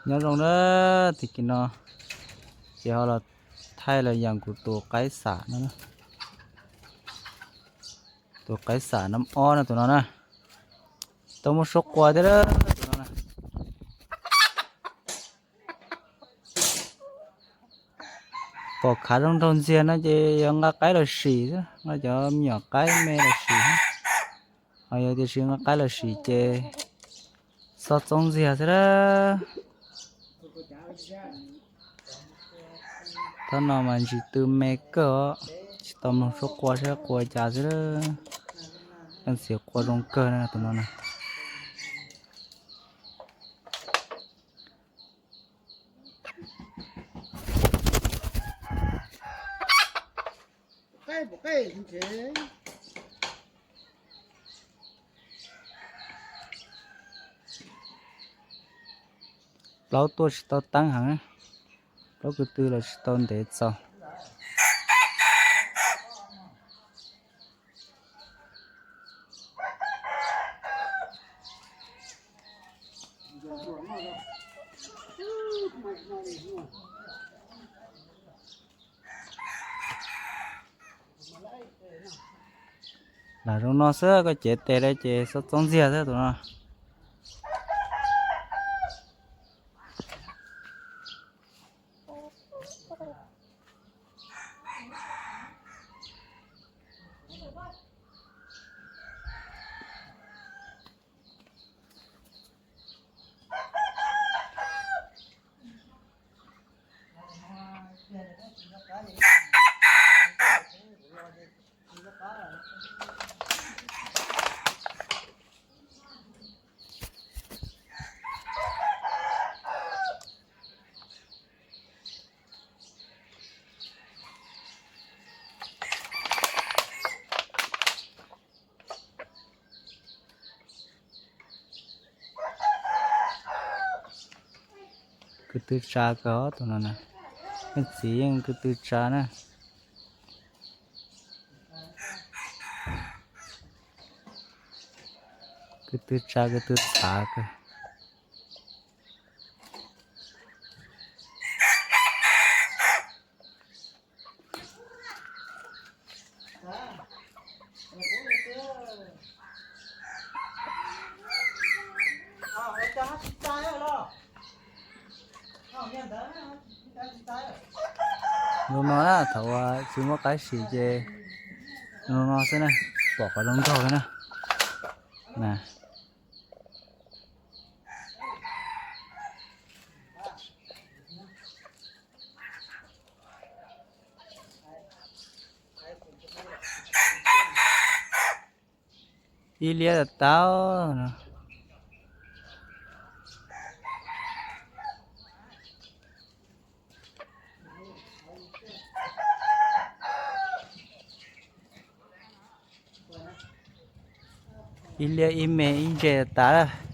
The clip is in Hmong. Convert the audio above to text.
Nyob zoo na, tag kis no ces ho los thaij los yam kuv tus qaib xam no, tus qaib xam nab ob no, tus no na, tau muaj suab qua thiab tus no na. Pom khav zoo nraug ntxiag no ces yog nqa qaib los sim xwb, nqa cov me nyuam qaib me los sim. Ho yog tiam sis nqa qaib los sim ces xob txoob ntxiag xwb a. Thaum no mas ntsis tw me kawg os, tsis tau mloog suab qua saib qua cas xwb. Leej txiv qua zoo kawg na tus no na. Plaub tuaj tsis tau teeb heev, plaub ko tw los tsis tau ntev txaus. Lam zoo no xwb, koj cev tes lawm ces xob txoob ntxiag xwb tus no. Ko tw tsa kawg tus no na, leej txiv yeej ko tw tsa na. Ko tw tsa ko tw txhav kawg. Zoo no na, thaum uas tsis muaj qaib sim ces zoo no xwb na, pom qhov zoo nraug li na. Ib liab tas tas no. Ib liab ib me ib ntses tas tas.